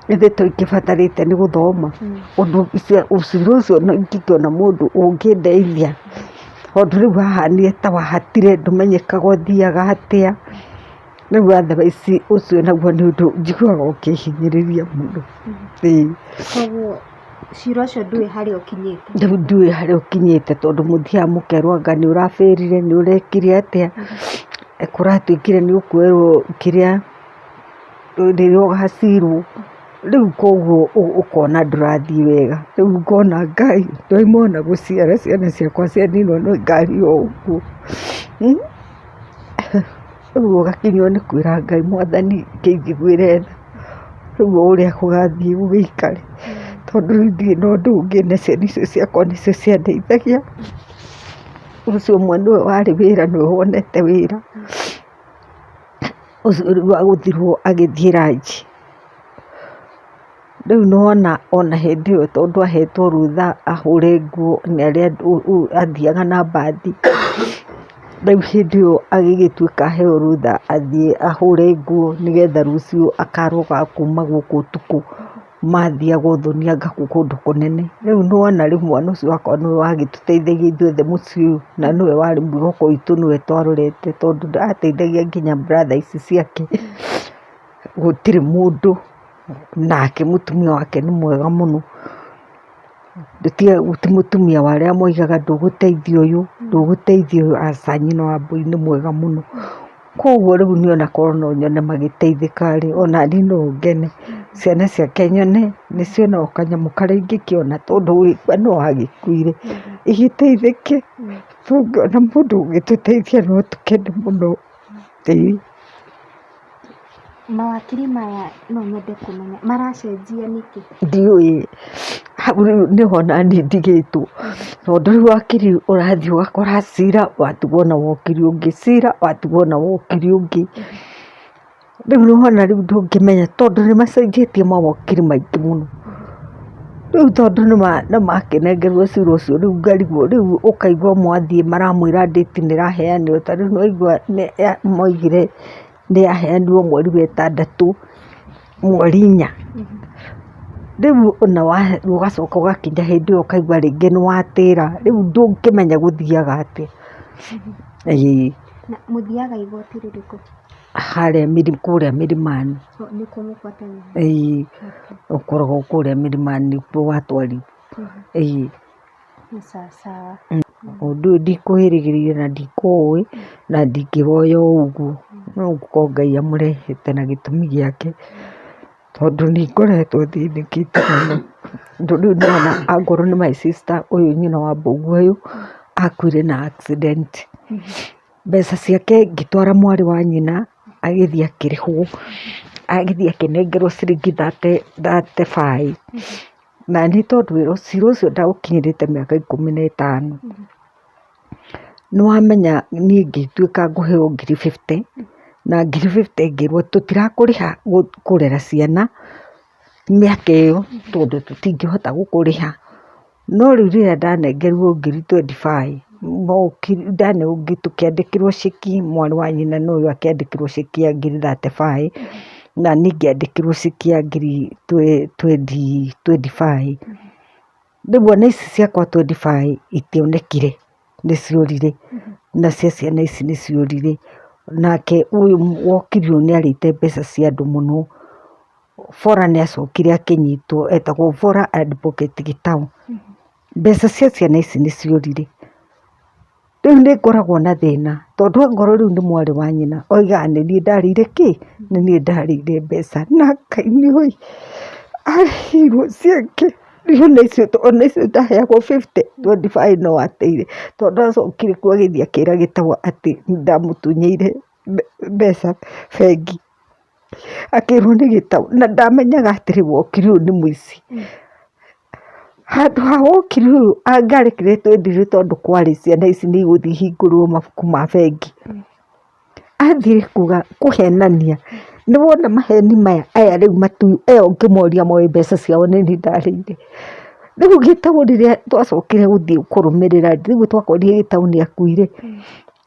[SPEAKER 2] githĩ to ikĩbatarĩte nĩ gũthoma, ũndũ ũcira ũcio ingĩkĩona mũndũ ũngĩndeithia, tondũ rĩu haha nĩ ta wahatire ndũmenyekaga ũthiaga atĩa, rĩu otherwise ũcio naguo nĩ ũndũ njiguaga ũkĩhinyĩrĩria mũno, ĩĩ.
[SPEAKER 3] Koguo cira ũcio ndũĩ harĩa ũkinyĩte?
[SPEAKER 2] Rĩu ndiũĩ harĩa ũkinyĩte tondũ mũthiaga mũkerwo anga nĩ ũrabĩrire, nĩ ũrekire atĩa, kũratuĩkire nĩ ũkuoerwo kĩrĩa, rĩrĩa ũgacirwo, rĩu koguo ũkona ndũrathiĩ wega, rĩu ngona Ngai ndauma ona gũciara ciana ciakwa cianinwo nĩ ngari o ũguo. Rĩu ũgakinywo nĩ kwĩra Ngai Mwathani kĩnjiguĩre tha. Rĩu o ũrĩa gũgathiĩ gũgĩikare, tondũ rĩu ndirĩ na ũndũ ũngĩ na ciana icio ciakwa nĩcio ciandeithagia. Ũcio ũmwe nĩwe warĩ wĩra nĩwe wonete wĩra, ũcio rĩu wagũthirwo agĩthiĩ ranji. Rĩu nĩwona ona hĩndĩ ĩyo tondũ ahetwo rũtha ahũre nguo nĩ arĩa athiaga na mbathi, rĩu hĩndĩ ĩyo agĩgĩtuĩka aheo rũtha athiĩ ahũre nguo nĩgetha rũciũ akaroga kuma gũkũ ũtukũ, mathiaga ũthoni anga kũndũ kũnene. Rĩu nĩwona rĩu mwana ũcio wakwa nĩwe wagĩtũteithagia ithuothe mũciĩ ũyũ, na nĩwe warĩ mwĩhoko witũ nĩwe twarorete tondũ ateithagia nginya brother ici ciake, gũtirĩ mũndũ. Nake mũtumia wake nĩ mwega mũno, ti mũtumia wa arĩa moigaga ndũgũteithia ũyũ, ndũgũteithia ũyũ, aca nyina wa Mbũi nĩ mwega mũno. Koguo rĩu niĩ ona korwo no nyone magĩteithĩka rĩ, ona niĩ no ngene, ciana ciake nyone nĩ ciona o kanyamũ karĩa ingĩkĩona tondũ gũgĩkua no agĩkuire, igĩteithĩke, tũngĩona mũndũ ũngĩtũteithia no tũkene mũno, ĩĩ.
[SPEAKER 3] Mawakiri maya no nyende kũmenya maracenjia nĩkĩ?
[SPEAKER 2] Ndiũĩ, hau rĩu nĩho naniĩ ndigĩtwo, tondũ rĩu wakiri ũrathiĩ ũgakora cira watigwo na wokiri ũngĩ, cira watigwo na wokiri ũngĩ. Rĩu nĩwona rĩu ndũngĩmenya tondũ nĩ macenjetie mawokiri maingĩ mũno. Rĩu tondũ nĩmakĩnengerwo cira ũcio rĩu ngarigwo rĩu ũkaigua mwathiĩ maramwĩra ndĩti nĩ ĩraheanirwo, ta rĩu nĩwaigua maugire nĩ yaheanirwo mweri wa ĩtandatũ, mweri inya. Rĩu ona ũgacoka ũgakinya hĩndĩ ĩyo ũkaigua rĩngĩ nĩ watĩra, rĩu ndũngĩmenya gũthiaga atĩa. Ĩĩ.
[SPEAKER 3] Na mũthiaga igoti rĩrĩkũ?
[SPEAKER 2] Harĩa kũrĩa Milimani.
[SPEAKER 3] Nĩkuo mũbuatagĩra?
[SPEAKER 2] Ĩĩ, ũkoragwo kũrĩa Milimani nĩkuo watwarirwo. Ĩĩ.
[SPEAKER 3] Nĩ sawa sawa.
[SPEAKER 2] Ũndũ ũyũ ndikũĩrĩgĩrĩire na ndikũũĩ na ndingĩwoya o ũguo, no gũkorwo Ngai amũrehete na gĩtũmi gĩake, tondũ nĩ ngoretwo thĩnĩkĩte mũno. Tondũ rĩu nĩwona angorwo nĩ my sister ũyũ nyina wa mbũguo ũyũ, akuire na accident. Mbeca ciake ngĩtwara mwarĩ wa nyina, agĩthiĩ akĩrĩhwo, agĩthiĩ akĩnengerwo ciringi thirty five. Na niĩ tondũ wĩra cira ũcio ndaũkinyĩrĩte mĩaka 15, nĩ wamenya niĩ ngĩtuĩka ngũheo ngiri 50, na ngiri 50 ngĩrwo tũtirakũrĩha kũrera ciana mĩaka ĩyo tondũ tũtingĩhota gũkũrĩha. No rĩu rĩrĩa ndanengerirwo ngiri 25, tũkĩandĩkĩrwo ceki, mwarĩ wa nyina na ũyũ akĩandĩkĩrwo ceki ya ngiri 35, na niĩ ngĩandĩkĩrwo ceki ya ngiri 25. Rĩu ona ici ciakwa 25 itionekire, nĩ ciorire, na cia ciana ici nĩ ciorire. Nake ũyũ wokire ũyũ nĩ arĩte mbeca cia andũ mũno. Bora nĩ acokire akĩnyitwo, etagwo Bora Advocate Gĩtaũ. Mbeca cia ciana ici nĩ ciorire. Rĩu nĩ ngoragwo na thĩna tondũ angorwo rĩu nĩ mwarĩ wa nyina oigaga nĩ niĩ ndarĩire kĩ, nĩ niĩ ndarĩire mbeca. Na Ngai nĩ oĩ arĩhirwo ciake ona icio ndaheagwo fifty, 25 no ateire tondũ acokire kuo agĩthiĩ akĩra Gĩtaũ atĩ nĩ ndamũtunyĩire mbeca bengi. Akĩrwo nĩ Gĩtaũ na ndamenyaga atĩrĩ wokiri ũyũ nĩ mũici. Handũ ha wokiri ũyũ angĩarekire twendire tondũ kwarĩ ciana ici nĩ igũthiĩ ihingũrĩrwo mabuku ma bengi. Athire kuga kũhenania, nĩ wona maheni maya aya rĩu aya ũngĩmoria moĩ mbeca ciao nĩ niĩ ndarĩire. Rĩu Gĩtaũ rĩrĩa twacokire gũthiĩ kũrũmĩrĩra rĩu twakorire Gĩtaũ nĩ akuire.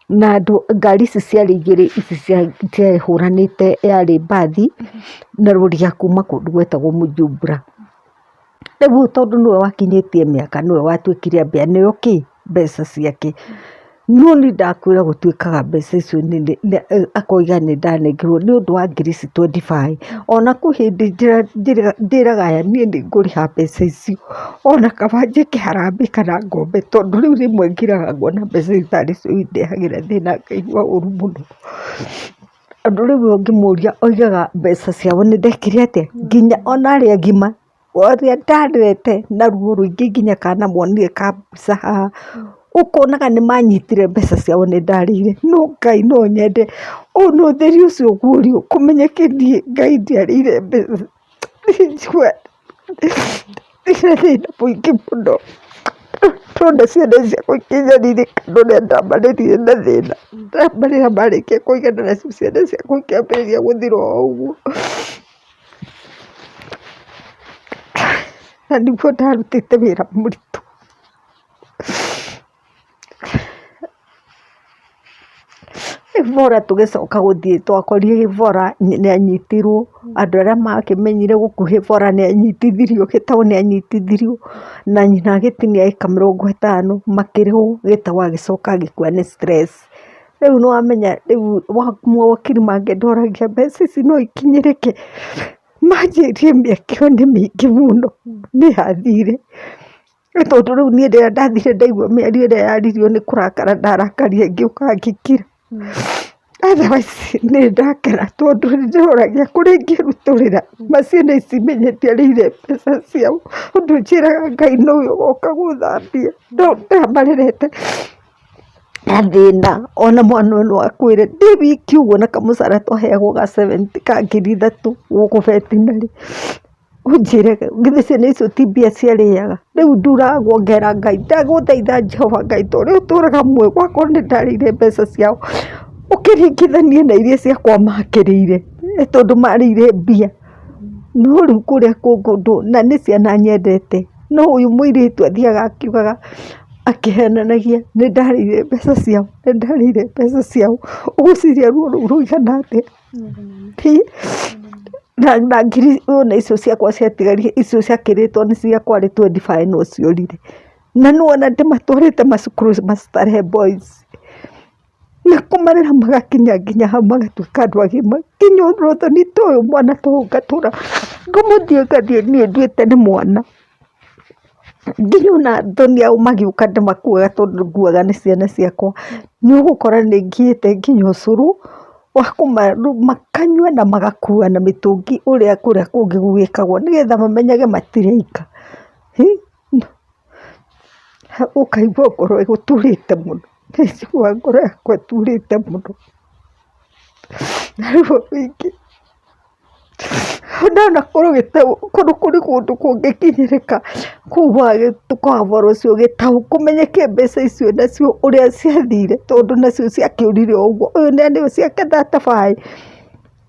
[SPEAKER 2] Na andũ ngari ici ciarĩ igĩrĩ ici ciahũranĩte yarĩ mbathi na rori ya kuma kũndũ gwetagwo Bujumbura. Rĩu tondũ nĩwe wakinyĩtie mĩaka nĩwe watuĩkire ambe aneo kĩ, mbeca ciake. No niĩ ndakwĩra gũtuĩkaga mbeca icio akoiga nĩ ndanengerwo nĩ ũndũ wa ngiri ici 25. Ona kwĩ hĩndĩ njĩraga aya niĩ nĩ ngũrĩha mbeca icio ona kaba njĩke harambee kana ngombe tondũ rĩu rĩmwe ngiraga ngona mbeca ici tarĩ cio indehagĩra thĩna ngaigua ũru mũno. Tondũ rĩu ũngĩmũria oigaga mbeca ciao nĩ ndekire atĩa, nginya ona arĩa agima ũrĩa ndarerete na ruo rũingĩ nginya kana monire kambica haha, ũkonaga nĩ manyitire mbeca ciao nĩ ndarĩire, no Ngai no nyende ona ũtheri ũcio ũguũrio kũmenyeke niĩ Ngai ndiarĩire mbeca, ndĩna thĩna mũingĩ mũno, ndona ciana ciakwa ikĩnyarirĩka na ũrĩa ndamarerire na thĩna, ndamarera marĩkia kũigana nacio ciana ciakwa ikĩambĩrĩria gũthira o ũguo. Na nĩguo ndarutĩte wĩra mũritũ. Bora tũgĩcoka gũthiĩ twakorire Bora nĩ anyitirwo, andũ arĩa makĩmenyire gũkuhĩ Bora nĩ anyitithirio, Gĩtaũ nĩ anyitithirio, na nyina agĩtinia ĩka 50 makĩrĩhwo, Gĩtaũ agĩcoka agĩkua nĩ stress. Rĩu nĩ wamenya rĩu mawakiri mangĩndoragia mbeca ici no ikinyĩrĩke, manjĩrire mĩaka ĩyo nĩ mĩingĩ mũno nĩ yathire. Nĩ tondũ rĩu niĩ rĩrĩa ndathire ndaigua mĩario ĩrĩa yaririo nĩ kũrakara ndarakarire ngĩũka ngĩkira. Otherwise nĩ ndakena tondũ nĩ ndĩroragia kũrĩa ingĩrutũrĩra ma ciana ici menye ndiarĩire mbeca ciao. Ũndũ njĩraga Ngai nowe ũgoka gũthambia no ndamarerete na thĩna ona mwana ũyũ no akwĩre ndĩ wiki ũguo na kamũcara twaheagwo ga 70 ka 3000 gũkũ veterinary. Ũnjĩre githĩ ciana icio ti mbia ciarĩaga, rĩu nduragwo ngera Ngai ndagũthaitha Jehova Ngai ta ũrĩa ũtũraga muoyo gwakorwo nĩ ndarĩire mbeca ciao, ũkĩringithanie na iria ciakwa makĩrĩire, nĩ tondũ marĩire mbia, no rĩu kũrĩa kũngĩ na nĩ ciana nyendete, no ũyũ mũirĩtu athiaga akiugaga akĩhenanagia nĩ ndarĩire mbeca ciao, nĩ ndarĩire mbeca ciao, ũgwĩciria ruo rũu rũigana atĩa? Na ngiri ona icio ciakwa ciatigarire icio ciakĩrĩtwo nĩ ciakwa rĩ 25 no ciorire. Na nĩ wona ndĩmatwarĩte macukuru ma Starehe Boys, na kũmarera magakinya nginya hau magatuĩka andũ agima, nginya ũthoni ta ũyũ mwana ta ũyũ ngatũra ngũmũthiĩ ngathiĩ niĩ nduĩte nĩ mwana. Nginya ona athoni ao magĩũka ndĩmakuaga tondũ nguaga nĩ ciana ciakwa, nĩ ũgũkora nĩ ngiĩte nginya ũcũrũ wa makanyua na magakua na mĩtũngi ũrĩa kũrĩa kũngĩ gwĩkagwo nĩgetha mamenyage matirĩ aika. Ũkaigua ngoro ĩgũturĩte mũno, nĩ njiguaga ngoro yakwa ĩturĩte mũno na ruo rũingĩ. Ndona korwo kũrĩ kũndũ kũngĩkinyĩrĩka kũu kwa ũhoro ũcio kũmenyeke mbeca icio nacio ũrĩa ciathire tondũ nacio ciakĩũrire o ũguo, ũyũ nĩ aneo ciake 35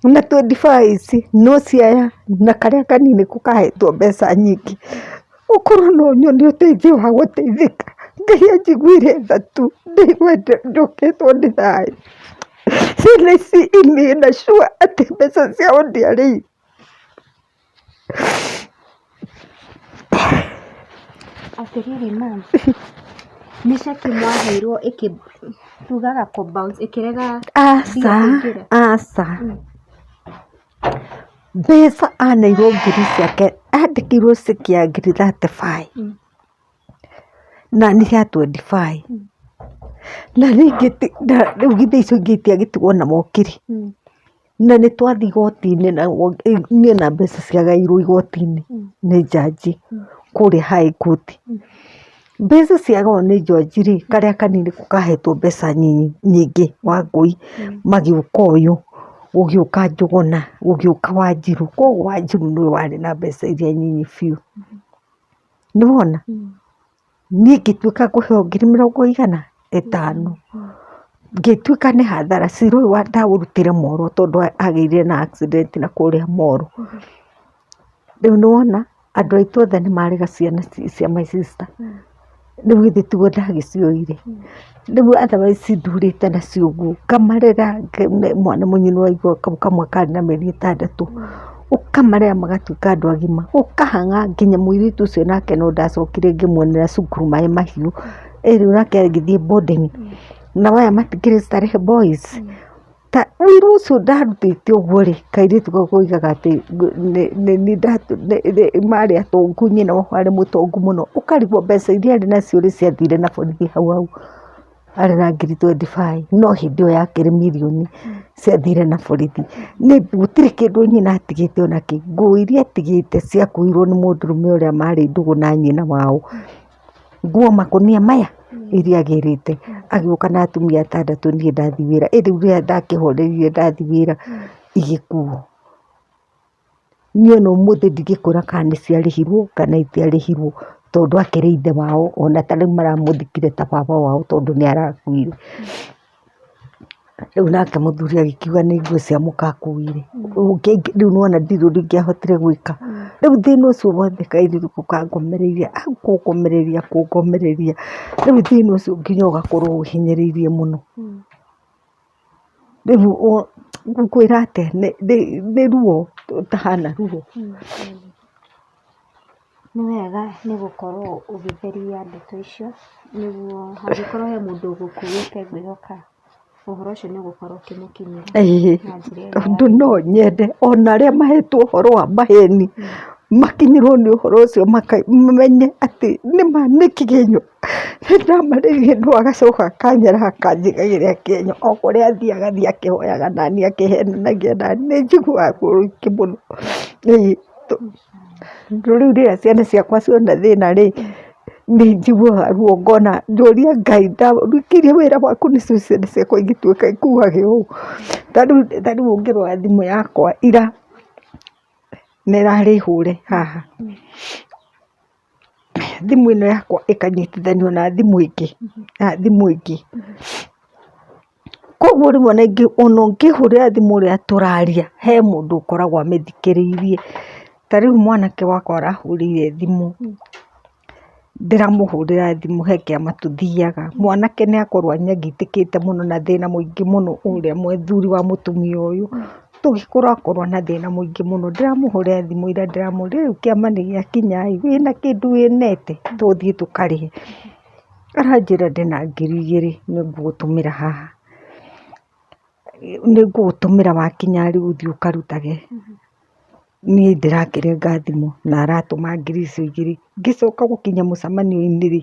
[SPEAKER 2] na 25 ici no ciaya na karĩa kanini nĩko kahetwo mbeca nyingĩ. Ũkorwo no nyone ũteithio wa gũteithĩka, Ngai anjiguĩre tha tu ndaigue njũkĩtwo nĩ thayũ. Ciana ici imĩna sure atĩ mbeca ciao ndiarĩire.
[SPEAKER 3] Atĩrĩrĩ ma'am, nĩ ceki mwaheirwo ĩkĩ tugaga kũ bounce ĩkĩrega mbia
[SPEAKER 2] Aca,
[SPEAKER 3] kũingĩra?
[SPEAKER 2] aca. Mbeca aneirwo ngiri ciake, andĩkĩirwo ceki ya ngiri 35. Na nĩ ya 25. Na rĩngĩ rĩu githĩ icio ingĩ itiagĩtigwo na mokiri. Na nĩ twathiĩ igoti-inĩ na niĩ na mbeca ciagairwo igoti-inĩ nĩ njanji kũrĩa High Court. Mbeca ciagawo nĩ njanji rĩ, karĩa kanini nĩko kahetwo mbeca nyingĩ Wangũi, magĩũka ũyũ, gũgĩũka Njũgũna, gũgĩũka Wanjirũ, koguo Wanjirũ nĩwe warĩ na mbeca iria nyinyi biũ. Nĩ wona? Niĩ ngĩtuĩka ngũheo ngiri mĩrongo ĩigana? Ĩtano. Ngĩtuĩka nĩ hathara, cira ũyũ ndaũrutire Molo tondũ agĩire na accident na kũrĩa Molo. Rĩu nĩ wona andũ aitũ othe nĩ marega ciana cia my sister. Rĩu githĩ tiguo ndagĩcioire. Rĩu otherwise ndurĩte nacio ũguo, ngamarera mwana mũnini waigua kau kamwe karĩ na mĩeri ĩtandatũ. Ũkamarera magatuĩka andũ agima, ũkahang'a nginya mũirĩtu ũcio nake no ndacokire ngĩmuonera cukuru maĩ mahiũ, ĩ rĩu nake agĩthiĩ boarding, nao aya matikĩrĩ Starehe Boys. Ta wĩra ũcio ndarutĩte ũguo rĩ, kairĩtu kau koigaga atĩ marĩ atongu nyina wao arĩ mũtongu mũno, ũkarigwo mbeca iria arĩ nacio rĩ ciathire na borithi hau hau. Arĩ na ngiri 25 no hĩndĩ ĩyo yakĩrĩ mirioni ciathire na borithi. Gũtirĩ kĩndũ nyina atigĩte ona kĩ, nguo iria atigĩte ciakuirwo nĩ mũndũrũme ũrĩa marĩ ndũgũ na nyina wao. Nguo makũnia maya iria agĩrĩte agĩũka na atumia atandatũ niĩ ndathiĩ wĩra. Ĩ rĩu rĩrĩa ndakĩhoreire ndathiĩ wĩra igĩkuo. Niĩ ona ũmũthĩ ndingĩkwĩra kana nĩ ciarĩhirwo kana itiarĩhirwo tondũ akĩrĩ ithe wao ona ta rĩu maramũthikire ta baba wao tondũ nĩ arakuire. Rĩu nake mũthuri agĩkiuga nĩ nguo cia mũka akuire. Rĩu nĩ wona ndirĩ ũndũ ingĩahotire gwĩka. Rĩu thĩna ũcio wothe kairĩtu kau kangomereirie, kũngomereria kũngomereria. Rĩu thĩna ũcio nginya ũgakorwo ũhinyĩrĩirie mũno. Rĩu ngũkwĩra atĩa, nĩ ruo rũtahana ruo.
[SPEAKER 3] Nĩ wega nĩ gũkorwo ũgĩtheria ndeto icio, nĩguo hangĩkorwo he mũndũ ũgũkuĩte ngwĩhoka ũhoro ũcio nĩ ũgũkorwo ũkĩmũkinyĩra na njĩra ĩrĩa
[SPEAKER 2] Tondũ no nyende ona arĩa mahetwo ũhoro wa maheni makinyĩrwo nĩ ũhoro ũcio mamenye atĩ nĩma nĩ kĩgenyo. Nĩ ndamarĩrire no agacoka akanyara akanjigagĩra kĩenyo o kũrĩa athiĩ agathiĩ akĩhoyaga naniĩ akĩhenanagia naniĩ, nĩ njiguaga ruo rũingĩ mũno. Tondũ rĩu rĩrĩa ciana ciakwa ciona thĩna rĩ, nĩ njiguaga ruo ngona, ngũria Ngai ndamũrutĩire wĩra waku nĩcio ciana ciakwa ingĩtuĩka ikuage ũũ. Ta rĩu ũngĩrora thimũ yakwa ira, na ĩrarĩ hũre haha. Thimũ ĩno yakwa ĩkanyitithanio na thimũ ĩngĩ, na thimũ ĩngĩ. Koguo rĩmwe ona ũngĩhũrĩra thimũ ũrĩa tũraria, he mũndũ ũkoragwo amĩthikĩrĩirie. Ta rĩu mwanake wakwa arahũrĩire thimũ, ndĩramũhũrĩra thimũ he kĩama tũthiaga, mwanake nĩ akorwo anyagitĩkĩte mũno na thĩna mũingĩ mũno ũrĩa mũthuri wa mũtumia ũyũ. Tũgĩkorwo akorwo na thĩna mũingĩ mũno, ndĩramũhũrĩra thimũ ira ndĩramũria rĩu kĩama nĩ gĩakinya ĩ, wĩna kĩndũ wĩnete tũthiĩ tũkarĩe? Aranjĩra ndĩna 2000 nĩ ngũgũtũmĩra haha, nĩ ngũgũtũmĩra wakinya rĩu ũthiĩ ũkarutage. Niĩ ndĩrakĩrenga thimũ na aratũma ngiri icio igĩrĩ, ngĩcoka gũkinya mũcemanio-inĩ rĩ,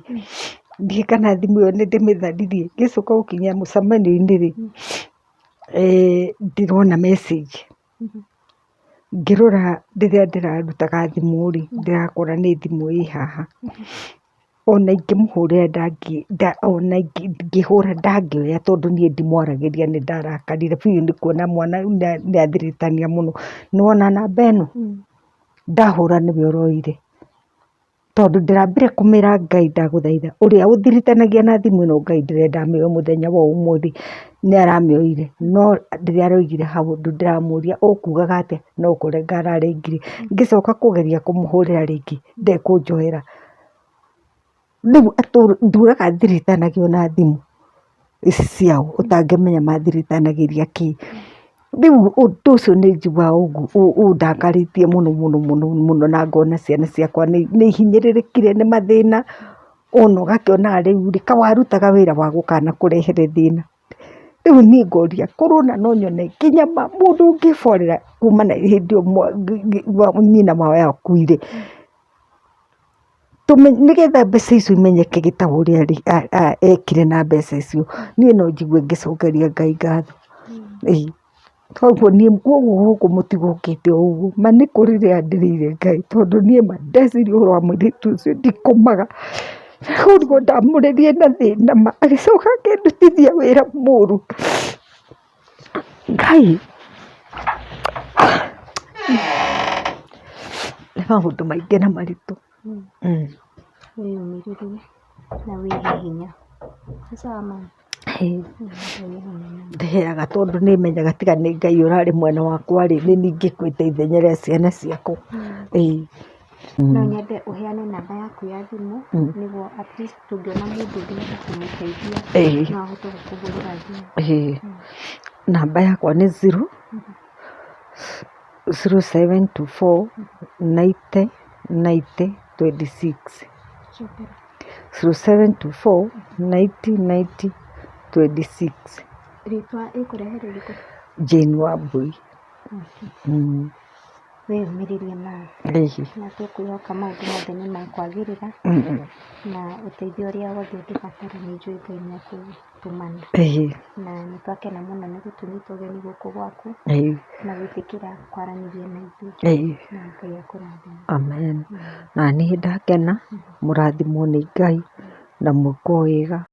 [SPEAKER 2] ndiũĩ kana thimũ ĩyo nĩ ndĩmĩtharirie, ngĩcoka gũkinya mũcemanio-inĩ rĩ, ndĩrona message, ngĩrora rĩrĩa ndĩrarutaga thimũ rĩ, ndĩrakora nĩ thimũ ĩ haha. Ona ingĩmũhũrĩra ona ingĩhũra ndangĩoya tondũ niĩ ndimwaragĩria nĩ ndarakarire biũ nĩ kuona mwana nĩ athiritania mũno. Nĩ wona namba ĩno, ndahũra nĩwe ũroire. Tondũ ndĩrambire kũmĩra Ngai ndagũthaitha ũrĩa ũthiritanagia na thimũ ĩno Ngai ndĩrenda amĩoe mũthenya wa ũmũthĩ nĩ aramĩoire. No rĩrĩa araugire hau ũndũ ndĩramũria ũkugaga atĩa no kũrenga ararengire. Ngĩcoka kũgeria kũmũhũrĩra rĩngĩ ndekũnjoera. Rĩu ndũraga thiritanagia na thimũ ici ciao ũtangĩmenya mathiritanagĩria kĩ. Rĩu ũndũ ũcio nĩ njiguaga ũndakarĩtie mũno mũno mũno mũno na ngona ciana ciakwa nĩ ihinyĩrĩrĩkire nĩ mathĩna, ona ũgakĩona rĩu rĩ, kaĩ warutaga wĩra wa gũkanakũrehere thĩna. Rĩu niĩ ngoria korwo ona no nyone nginya mũndũ ũngĩborera kuma na hĩndĩ ĩyo nyina wao akuire. Nĩgetha mbeca icio imenyeke gĩtaũ ũrĩa ekire na mbeca icio, niĩ no njigue ngĩcokeria Ngai ngatho. Ĩĩ. Koguo niĩ koguo gũkũ mũtigũkĩte o ũguo, ma nĩ kũrĩrĩra ndĩrĩire Ngai tondũ niĩ ma ndeciria ũhoro wa mũirĩtu ũcio ndikomaga. Koguo ndamũrĩrire na thĩna ma, agĩcoka akĩndutithia wĩra mũru. Ngai! Nĩ maũndũ maingĩ na maritũ.
[SPEAKER 3] Wĩyũmĩrĩrie na wĩhe hinya. Nĩ sawa mama?
[SPEAKER 2] Ndĩheaga tondũ nĩ menyaga tiga nĩ Ngai ũrarĩ mwena wakwa rĩ, nĩ niĩ ingĩkuĩte ithenya rĩa ciana ciakwa. Ĩĩ.
[SPEAKER 3] No nyende ũheane namba yaku ya thimũ nĩguo at least tũngĩona mũndũ ũngĩhota kũmũteithia no ahote gũkũhũrĩra thimũ.
[SPEAKER 2] Ĩĩ. Namba yakwa nĩ zero, 0724 90 90 26.
[SPEAKER 3] Cokera.
[SPEAKER 2] 0724 90 90 26.
[SPEAKER 3] Rĩtwa ĩkũrehe rĩrĩkũ?
[SPEAKER 2] Jane Wambui.
[SPEAKER 3] Wĩyũmĩrĩrie ma.
[SPEAKER 2] Ĩĩ.
[SPEAKER 3] Na tũkwĩhoka maũndũ mothe nĩ makwagĩrĩra na ũteithio ũrĩa wothe ũngĩbatara nĩ njũĩ Ngai nĩ ekũtũmana.
[SPEAKER 2] Ĩĩ.
[SPEAKER 3] Na nĩ twakena mũno nĩ gũtũnyita ũgeni gũkũ gwaku na gwĩtĩkĩra kwaranĩria na ithuĩ.
[SPEAKER 2] Ĩĩ.
[SPEAKER 3] Na Ngai akũrathime.
[SPEAKER 2] Amen. Na niĩ ndakena, mũrathimwo nĩ Ngai na mwĩkwo wega.